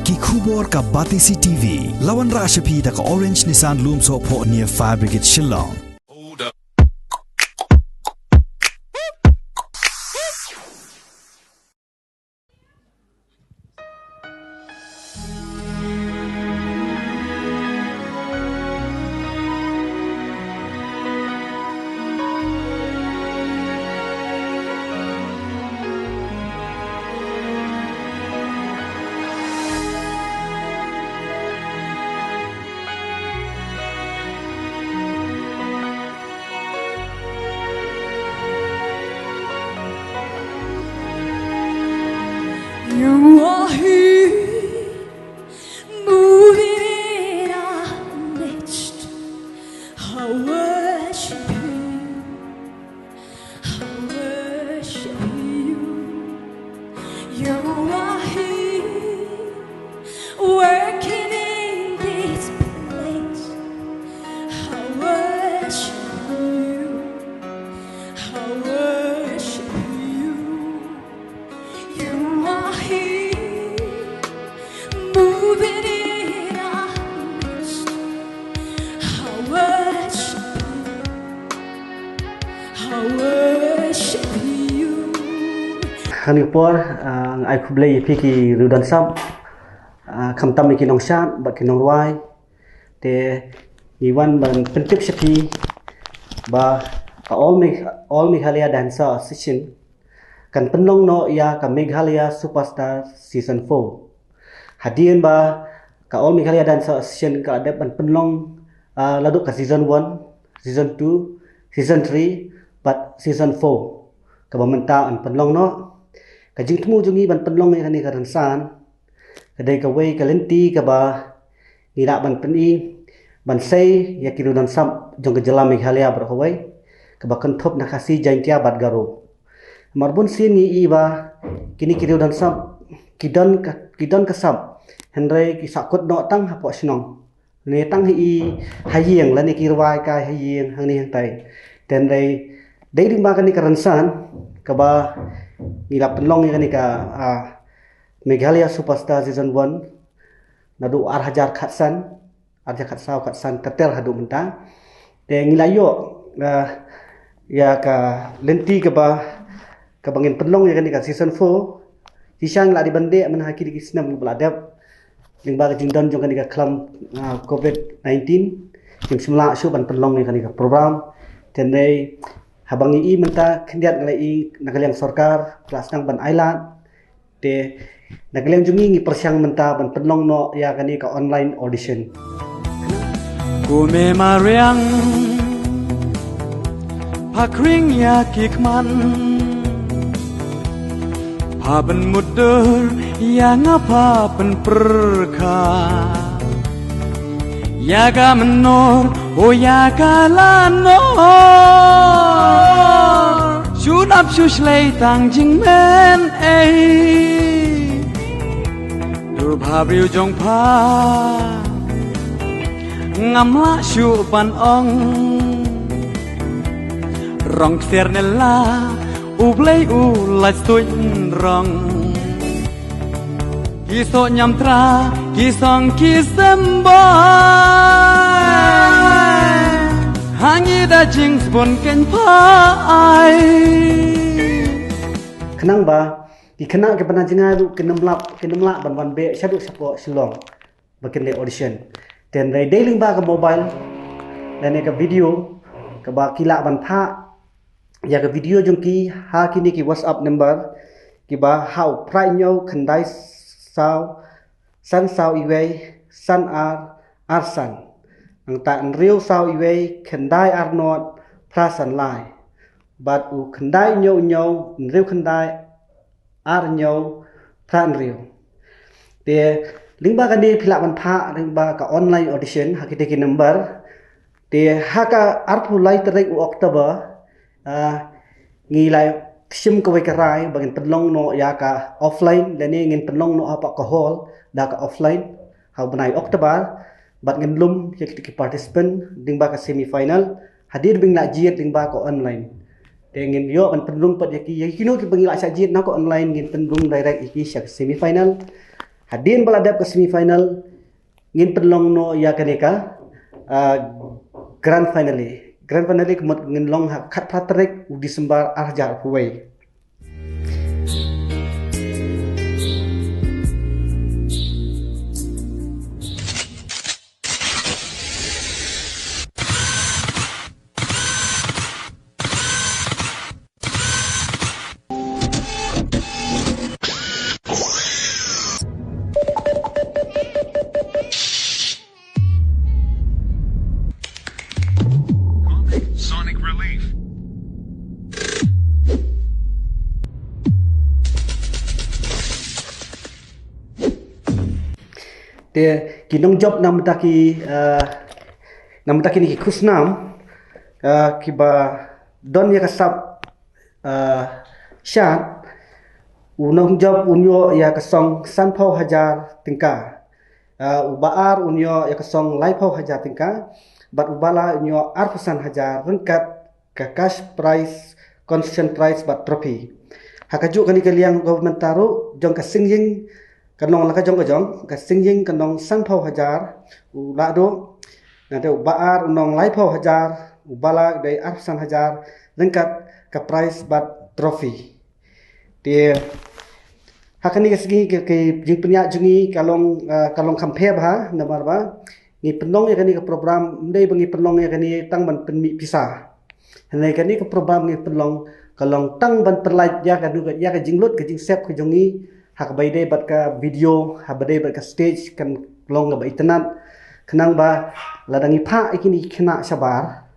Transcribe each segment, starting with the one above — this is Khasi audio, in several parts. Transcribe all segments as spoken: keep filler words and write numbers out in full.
Ki khubor ka Batesi T V. La wanrah sha phi da ka Orange Nissan Lumsohphoh near Fire Brigade Shillong. You are here, moving in our midst. I worship you. I worship you. You are here, working in this place. I worship you. I worship you. You are here, moving in our midst. I worship you. I worship you. Ha kane ka por, ah, nga ai khublei ïa phi ki riew don sap, ah, khamtam ïa ki nongshad bad ki nongrwai. Te ngi wan ban pyntip sha phi ba ka All Me-, All Meghalaya Dancer Association kan pynlong noh ïa ka Meghalaya Superstar Season four. Hadien ba ka All Meghalaya Dancer Association ka la dep ban pynlong, ah, naduh ka Season one, Season two, Season three bad Season four, kaba mynta yn pynlong noh. Ka jingthmu jong ngi ban pynlong ïa kane ka rynsan ka dei kawei ka lynti kaba ngi lah ban pyni, ban sei ïa ki riew don sap jong ka jylla Meghalaya baroh kawei, kaba kynthup na Khasi, Jaiñtia bad Garo. Namar bun sien ngi i ba kine ki riew don sap ki don ka, ki don ka sap, hynrei ki sahkut noh tang hapoh shnong, ne tang ha i ha ïing, lane ki rwai kai ha ïing hangne hangtai. Te hynrei dei lyngba kane ka rynsan kaba ngi la pynlong ïa kane ka, ah, Meghalaya Superstar Season one, naduh ar hajar khatsan, ar hajar khatsaw, khatsan ter ter haduh mynta. Te ngi la ïoh, ah, ïa ka lynti kaba, kaba ngin pynlong ïa kane ka Season four. Shisha ngi la dei ban leh mynha kine ki snem ba la dep, lyngba ka jingdon jong kane ka khlam, ah, covid nineteen, ngim shym lah shuh ban pynlong ïa kane ka program. Te hynrei haba ngi i mynta khyndiat ngi la i na ka liang sorkar ka la sdang ban ailad. Te na ka liang jong ngi ngi pyrshang mynta ban pynlong noh ïa kane ka online audition. Kume mariang, pha khring ïa ki khmat, pha pynmutdur ïa nga, pha pynpyrkhat ïa ka mynnor, o ïa ka lanor. Shu nap shu shlei tang jingmen ei, dur bha briew jong pha, ngam lah shuh ban ong. Rong ksiar ne la, U Blei u lait stuit rong. Ki soh ñiamtra, ki song ki symbol, ha ngi da jingsbun kein pha ai. Khnang ba ki khynnah kiba na jngai ruh kin ym lah, kin ym lah ban wan beh shaduh shapoh Shillong ba kin leh audition. Te hynrei dei lyngba ka mobile lane ka video kaba ki lah ban phah ïa ka video jong ki ha kine ki WhatsApp number kiba ha u phra hynñiew khyndai saw san saw iwei san ar ar san. Nangta hynriew saw iwei khyndai ar nod phra san lai. Bad u khyndai hynñiew hynñiew hynriew khyndai ar hynñiew phra hynriew. Te lyngba kane phi lah ban phah lyngba ka online audition ha kite ki number. Te ha ka arphew lai tarik u October, ah, ngi la shim kawei ka rai ba ngin pynlong noh ïa ka offline, lane ngin pynlong noh hapoh ka hall da ka offline ha u bnai October. Bad ngin lum ïa kito ki participant lyngba ka semi final hadien ba ngin la jied lyngba ka online. Te ngin ïoh ban pynrung pat ïa ki, ïa kino kiba ngi la shah jied na ka online ngin pynrung direct ïa ki sha ka semi final. Hadien ba la dep ka semi final, ngin pynlong noh ïa kane ka, ah, grand finale. Grand finale ka mut ngin long ha khatphra tarik u December arhajar arphew wei. Sonic Relief. Te ki nongjop namar ki, eh, namar kine ki khusnam, eh, kiba don ïa ka sap, eh, shad, u nongjop un ïoh ïa ka song sanphew hajar tyngka. Eh, uba ar un ïoh ïa ka song laiphew hajar tyngka. Bad uba la un ïoh arphew san hajar ryngkat ka cash prize, consolation prize bad trophy. Ha kajuh kane ka liang government ta ruh jong ka Sing Ïing ka nong la ka jong ka jong, ka Sing Ïing ka nong sanphew hajar u la duh. Nangta uba ar u nong laiphew hajar, uba la dei arphew san hajar ryngkat ka prize bad trophy. Te ha kane ka sngi ka, ka jingpynïaid jong ngi ka long, ah, ka long kham pher bha namar ba ngi pynlong ïa kane ka program, ym dei ba ngi pynlong ïa kane tang ban pynmih pisa. Hynrei kane ka program ngi pynlong ka long tang ban pynlait ïa ka, ïa ka jinglut ka jingsep ka jong ngi, ha kaba ïadei bad ka video, ha kaba ïadei bad ka stage kan long kaba itynnad. Khnang ba lada ngi phah ïa kine ki khynnah shabar,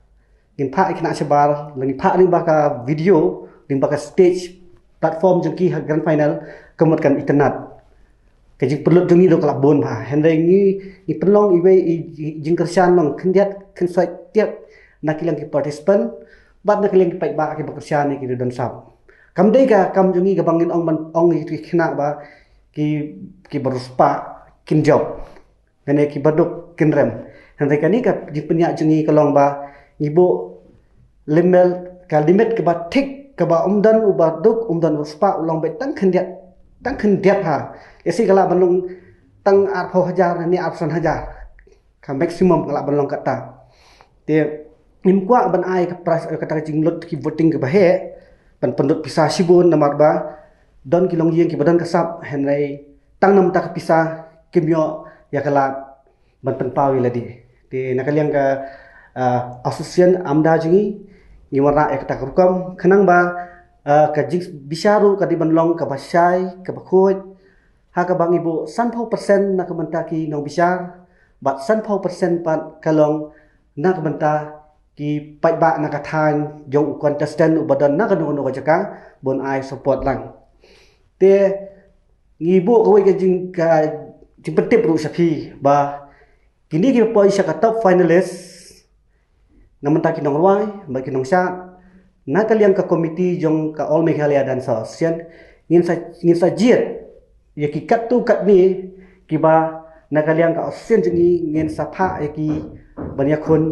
ngin phah ïa ki khynnah shabar, lada ngi phah lyngba ka video, lyngba ka stage platform jong ki ha grand final, ka mut kan itynnad. Ka jingpynlut jong ngi ruh ka la bun bha. Hynrei ngi, ngi pynlong iwei i, i jingkyrshan long khyndiat khynsoit tiap na ki liang ki participant bad na ki liang ki paidbah kiba kyrshan ïa ki riewdon sap. Kam dei ka kam jong ngi kaba ngin ong ban ong ïa ki khynnah ba ki, kiba riewspah kin jop. Lane kiba duk kin rem. Hynrei kane ka jingpynïaid jong ngi ka long ba ngi buh limit, ka limit kaba thik, kaba ym don uba duk, ym don uba riewspah, u long beit tang khyndiat, tang khyndiat ha. Lehse ka lah ban long tang arphew hajar ne arphew san hajar. Ka maximum ka lah ban long kata. Te ngim kwah ban ai ka prize, eh, kata ka jinglut ki voting kaba heh ban pynlut pisa shibun namar ba don ki longïing kiba don ka sap, hynrei tang namar ka pisa kim ïoh ïa ka lad ban pynpaw ïa lade. Te na ka liang ka, ah, association AMDA jong ngi, ngi wanrah ïa kata ka rukom khnang ba, ah, ka jingbishar ruh ka dei ban long kaba shai, kaba khuid, ha kaba ngi buh sanphew percent na ka bynta ki nongbishar bad sanphew percent pat ka long na ka bynta ki paidbah na ka thaiñ jong u contestant uba don na kano kano ka jaka ban ai support lang. Te ngi buh kawei ka jing, ka jingpyntip ruh sha phi ba kine kiba poi sha ka top finalist na bynta ki nongrwai bad ki nongshad, na ka liang ka komiti jong ka All Meghalaya Dance Association ngin sa, ngin sa jied ïa ki katto katne kiba na ka liang ka association jong ngi ngin sa phah ïa ki ban ïakhun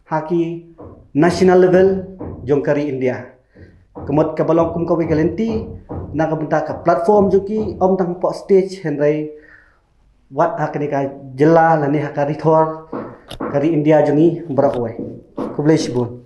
ha ki national level jong ka ri India. Ka mut kaba long kum kawei ka lynti na ka bynta ka platform jong ki, ym tang hapoh stage hynrei wat ha kane ka jylla lane ha ka ri thor ka ri India jong ngi baroh kawei. Khublei shibun.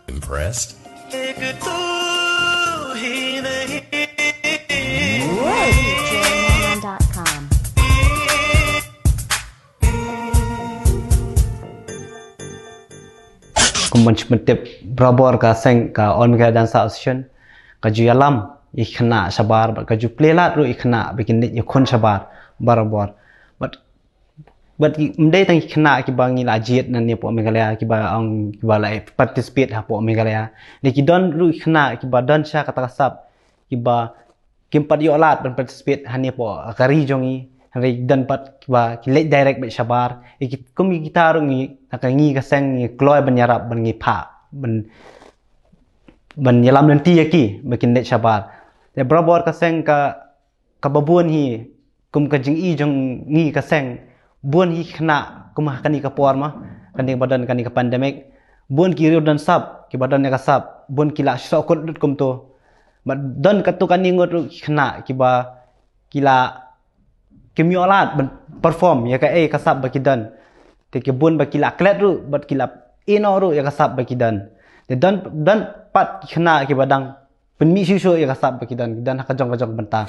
Impressed? Kum ban shu pyntip, barabor ka seng ka All Meghalaya Dance Association ka ju ïalam ïa ki khynnah shabar, bad ka ju plie lad ruh ïa ki khynnah ba kin leit ïakhun shabar barabor. Bad, bad ym dei tang ki khynnah kiba ngi la jied nangne hapoh Meghalaya, kiba ong kiba la participate hapoh Meghalaya. Dei ki don ruh ki khynnah kiba don sha kata ka sap, kiba kim pat ïoh lad ban participate hangne hapoh ka ri jong ngi. Hynrei don pat kiba ki leit direct beit shabar. Ïa ki, kum ïa kita ruh ngi, na ka ngi ka seng ngi kloi ban ïarap, ban ngi phah, ban, ban ïalam lynti ïa ki ba kin leit shabar. Te barabor ka seng ka, kaba bun hi, kum ka jingïohi jong ngi ka seng, bun hi khynnah kum ha kane ka por ma, kane ba don kane ka pandemic, bun ki riew don sap, kiba don ïa ka sap, bun ki la shu sohkut lut kumto. Bad don katto katne ngut ruh ki khynnah kiba ki la, kim ïoh lad ban perform ïa kaei ka sap ba ki don. Te ki bun ba ki la klet ruh, bad ki la ïehnoh ruh ïa ka sap ba ki don. Te don, don pat ki khynnah kiba dang pynmih shuh shuh ïa ka sap ba ki don, ki don ha ka jong ka jong ka bynta.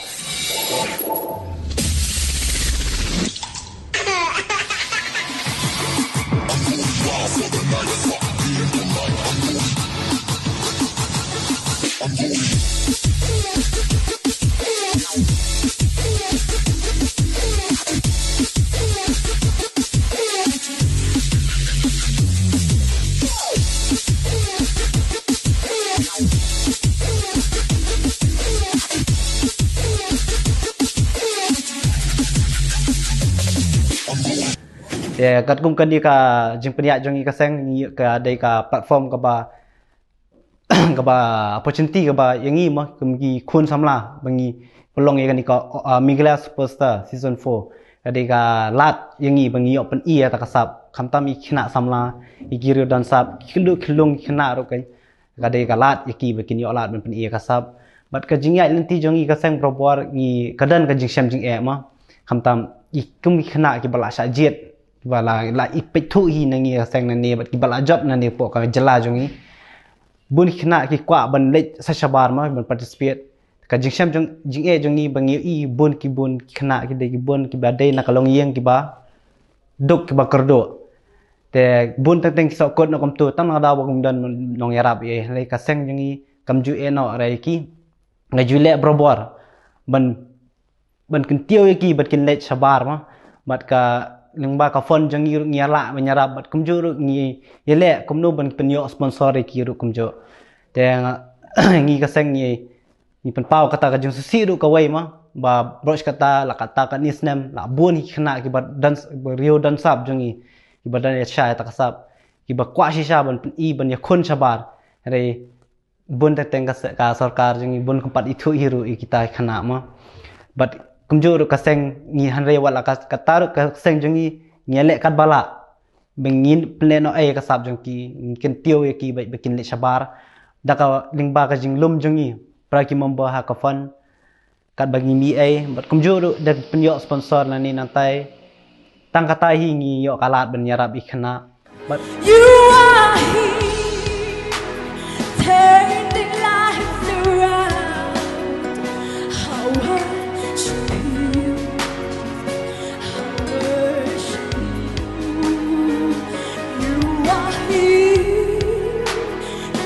Te katkum kane ka jingpynïaid jong ngi ka seng, ngi ka dei ka platform kaba, kaba opportunity kaba ïa ngi ma, kum ki khun samla ba ngi pynlong ïa kane ka, uh, Meghalaya Superstar Season four. Ka dei ka lad ïa ngi ba ngi ïoh pyni ïa kata ka sap, khamtam ïa ki khynnah samla, ïa ki riew don sap, ki khyllung, khyllung ki khynnah ruh, ka dei ka lad ïa ki ba kin ïoh lad ban pyni ïa ka sap. Bad ka jingïaid lynti jong ngi ka seng barabor, ngi ka don ka jingshem jingeh ma, khamtam ïa kum ki khynnah kiba la shah jied, kiba la, la ïa peit thuh hi na ngi ka seng nangne, bad kiba la jop nangne hapoh ka jylla jong ngi. Bun ki khynnah ki kwah ban leit sha shabar ma, ban participate. Ka jingshem jong, jingeh jong ngi ba ngi ïohi bun ki, bun ki khynnah ki dei ki bun kiba dei na ka longïing kiba duk, kiba kyrduh. Te bun teng teng ki sohkut noh kumto, tang na ka daw ba kim don nongïarap ïa, hynrei ka seng jong ngi kam ju ïehnoh ïa ki. Nga ju leh barabor ban, ban kyntiew ïa ki bad kin leit shabar ma. Bad ka lyngba ka fund jong ngi ruh ngi ïa lah ban ïarap, bad kumjuh ruh ngi ïaleh kumno ban pynïoh sponsor ïa ki ruh kumjuh. Te nga, ngi ka seng ngi, ngi pynpaw kata ka jingsngewsih ruh kawei ma, ba baroh shi katta, la katta katne snem, la bun hi ki khynnah kiba don, ba riew don sap jong ngi, kiba don ïa sha ïa kata ka sap, kiba kwah shisha ban pyni, ban ïakhun shabar. Hynrei bun teng teng ka se-, ka sorkar jong ngi bun kam pat ithuh hi ruh ïa kita ki khynnah ma. Bad kumjuh ruh ka seng ngi, hynrei wat la ka, kata ruh ka seng jong ngi, ngi ïaleh katba lah ba ngin pynlehnohei ïa ka sap jong ki, ngin kyntiew ïa ki ba, ba kin leit shabar da ka lyngba ka jinglum jong ngi para ki member ha ka fund. Katba ngi mih ei, bad kumjuh ruh da pynïoh sponsor nangne nangtai. Tang kata hi ngi ïoh ka lad ban ïarap ïa ki khynnah. Bad you are here, turning lives around. I worship you. I worship you. You are here,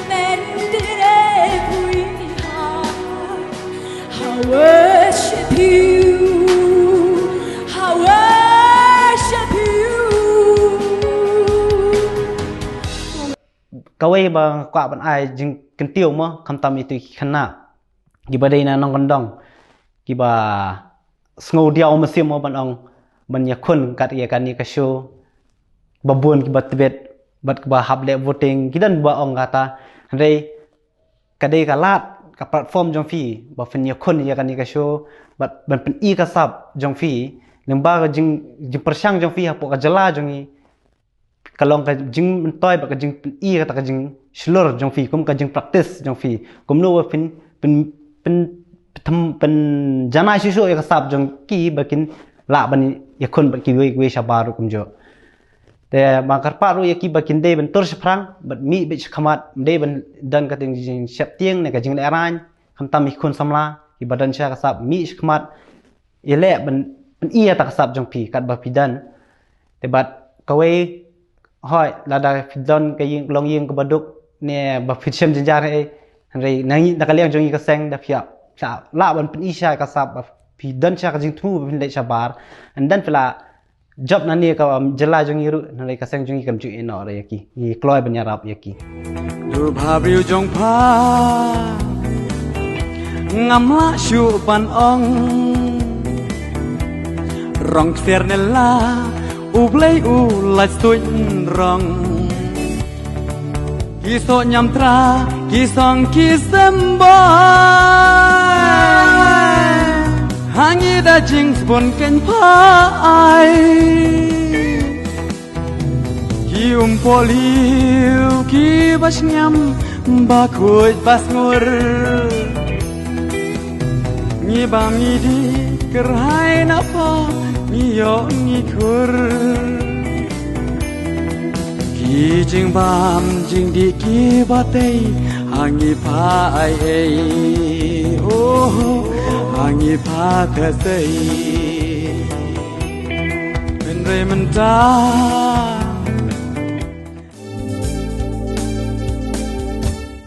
mending every heart. I worship you. I worship you. Kawei ba nga kwah ban ai jingkyntiew mo, khamtam ïa ki khynnah kiba dei na nongkyndong, kiba sngew diaw mynsiem mo ban ong, ban ïakhun kat ïa kane ka show. Ba bun kiba tbit, bad kiba hap leh voting, ki don ba ong kata. Hynrei ka dei ka lad, ka platform jong phi ba phin ïakhun ïa kane ka show, bad ban pyni ka sap jong phi lyngba ka jing, jingpyrshang jong phi hapoh ka jylla jong ngi. Ka long ka jingmyntoi bad ka jingpyni kata ka jingshlur jong phi, kum ka jingpractice jong phi. Kumno ba phin, phin, phin, phin, pynjanai shuh shuh ïa ka sap jong ki ba kin lah ban ïakhun bad kiwei kiwei shabar ruh kumjuh. Te ba nga kyrpad ruh ïa ki ba kin dei ban tur shaphrang bad mih beit shakhmat, ym dei ban don ka jingsheptieng ne ka jinglehrain, khamtam ïa ki khun samla kiba don sha ka sap, mih shakhmat, ïaleh ban pyni ïa kata ka sap jong phi katba phi don. Te bad kawei, hooid, lada phi don ka ïing, longïing kaba duk ne ba phi shem jynjar ei, hynrei na ngi, na ka liang jong ngi ka seng, da phi ïa ka lah ban pyni sha ka sap ba phi don sha ka jingthmu ba phin leit shabar. And then phi la jop na ne ka, um, jylla jong ngi ruh, na ne ka seng jong ngi kam ju ïeh noh ïa ki. Ngi kloi ban ïarap ïa ki. Du bha briew jong pha, ngam lah shuh ban ong. Rong ksiar ne la, U Blei u lait tuid rong. Ki soh ñiamtra, ki song ki symbol. Ha ngi da jingsbun kein pha ai. Ki um poliew, ki ba sngem, ba khuid ba sngur. Ngi bam ngi dih kyrhai na pha, ngi ïoh ngi khur. Ki jingbam jingdih ki ba tei, ha ngi pha ai ei. Oh, ha ngi pha tha sei. Hynrei mynta